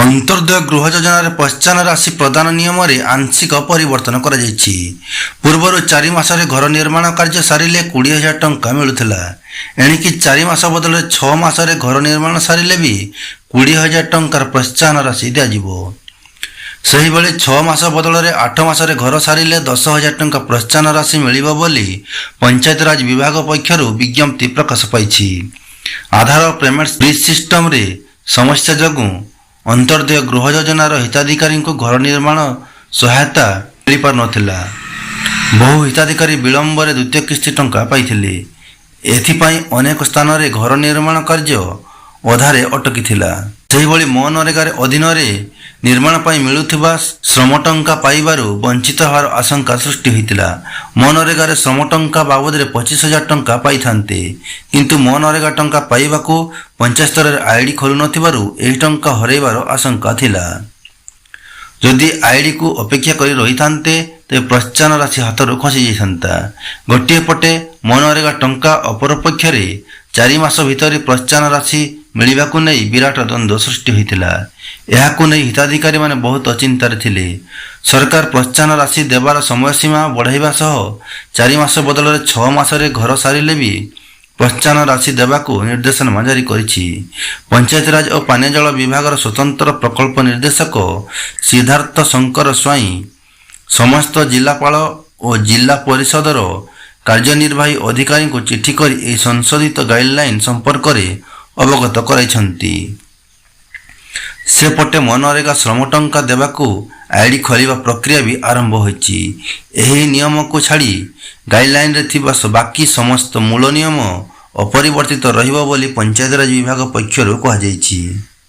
ଅନ୍ତର୍ଦୟ ଗୃହ ଯୋଜନାରେ ପ୍ରୋତ୍ସାହନ ରାଶି ପ୍ରଦାନ ନିୟମରେ ଆଂଶିକ ପରିବର୍ତ୍ତନ କରାଯାଇଛି। ପୂର୍ବରୁ 4 ମାସରେ ଘର ନିର୍ମାଣ କାର୍ଯ୍ୟ ସାରିଲେ 20,000 ଟଙ୍କା ମିଳୁଥିଲା। ଏଣିକି 4 ମାସ ବଦଳରେ 6 ମାସରେ ଘର ନିର୍ମାଣ ସାରିଲେ ବି 20,000 ଟଙ୍କାର ପ୍ରୋତ୍ସାହନ ରାଶି ଦିଆଯିବ। ସେହିଭଳି 6 ମାସ ବଦଳରେ 8 ମାସରେ ଘର ସାରିଲେ 10,000 ଟଙ୍କା ପ୍ରୋତ୍ସାହନ ରାଶି ମିଳିବ ବୋଲି ପଞ୍ଚାୟତିରାଜ ବିଭାଗ ପକ୍ଷରୁ ବିଜ୍ଞପ୍ତି ପ୍ରକାଶ ପାଇଛି। ଆଧାର ପେମେଣ୍ଟ ବ୍ରିଜ୍ ସିଷ୍ଟମରେ ସମସ୍ୟା ଯୋଗୁଁ ଅନ୍ତର୍ଦୟ ଗୃହ ଯୋଜନାର ହିତାଧିକାରୀଙ୍କୁ ଘର ନିର୍ମାଣ ସହାୟତା ମିଳିପାରୁନଥିଲା। ବହୁ ହିତାଧିକାରୀ ବିଳମ୍ବରେ ଦ୍ୱିତୀୟ କିସ୍ତି ଟଙ୍କା ପାଇଥିଲେ। ଏଥିପାଇଁ ଅନେକ ସ୍ଥାନରେ ଘର ନିର୍ମାଣ କାର୍ଯ୍ୟ ଅଧାରେ ଅଟକିଥିଲା। ସେହିଭଳି ମୋ ନରେଗାରେ ଅଧୀନରେ ନିର୍ମାଣ ପାଇଁ ମିଳୁଥିବା ଶ୍ରମ ଟଙ୍କା ପାଇବାରୁ ବଞ୍ଚିତ ହେବାର ଆଶଙ୍କା ସୃଷ୍ଟି ହୋଇଥିଲା। ମୋ ନରେଗାରେ ଶ୍ରମ ଟଙ୍କା ବାବଦରେ 25,000 ଟଙ୍କା ପାଇଥାନ୍ତେ। କିନ୍ତୁ ମୋ ନରେଗା ଟଙ୍କା ପାଇବାକୁ ପଞ୍ଚାୟତ ସ୍ତରରେ ଆଇଡି ଖୋଲୁନଥିବାରୁ ଏହି ଟଙ୍କା ହରାଇବାର ଆଶଙ୍କା ଥିଲା। ଯଦି ଆଇଡିକୁ ଅପେକ୍ଷା କରି ରହିଥାନ୍ତେ, ତେବେ ପ୍ରୋତ୍ସାହନ ରାଶି ହାତରୁ ଖସି ଯାଇଥାନ୍ତା। ଗୋଟିଏ ପଟେ ମୋ ନରେଗା ଟଙ୍କା, ଅପରପକ୍ଷରେ 4 ମାସ ଭିତରେ ପ୍ରୋତ୍ସାହନ ରାଶି ମିଳିବାକୁ ନେଇ ବିରାଟ ଦ୍ୱନ୍ଦ୍ୱ ସୃଷ୍ଟି ହୋଇଥିଲା। ଏହାକୁ ନେଇ ହିତାଧିକାରୀମାନେ ବହୁତ ଚିନ୍ତାରେ ଥିଲେ। ସରକାର ପ୍ରୋତ୍ସାହନ ରାଶି ଦେବାର ସମୟସୀମା ବଢ଼ାଇବା ସହ 4 ମାସ ବଦଳରେ 6 ମାସରେ ଘର ସାରିଲେ ବି ପ୍ରୋତ୍ସାହନ ରାଶି ଦେବାକୁ ନିର୍ଦ୍ଦେଶନାମା ଜାରି କରିଛି। ପଞ୍ଚାୟତିରାଜ ଓ ପାନୀୟ ଜଳ ବିଭାଗର ସ୍ୱତନ୍ତ୍ର ପ୍ରକଳ୍ପ ନିର୍ଦ୍ଦେଶକ ସିଦ୍ଧାର୍ଥ ଶଙ୍କର ସ୍ୱାଇଁ ସମସ୍ତ ଜିଲ୍ଲାପାଳ ଓ ଜିଲ୍ଲା ପରିଷଦର କାର୍ଯ୍ୟନିର୍ବାହୀ ଅଧିକାରୀଙ୍କୁ ଚିଠି କରି ଏହି ସଂଶୋଧିତ ଗାଇଡଲାଇନ ସମ୍ପର୍କରେ ଅବଗତ କରାଇଛନ୍ତି। ସେପଟେ ମନରେଗା ଶ୍ରମ ଟଙ୍କା ଦେବାକୁ ଆଇଡି ଖୋଲିବା ପ୍ରକ୍ରିୟା ବି ଆରମ୍ଭ ହୋଇଛି। ଏହି ନିୟମକୁ ଛାଡ଼ି ଗାଇଡଲାଇନରେ ଥିବା ବାକି ସମସ୍ତ ମୂଳ ନିୟମ ଅପରିବର୍ତ୍ତିତ ରହିବ ବୋଲି ପଞ୍ଚାୟତିରାଜ ବିଭାଗ ପକ୍ଷରୁ କୁହାଯାଇଛି।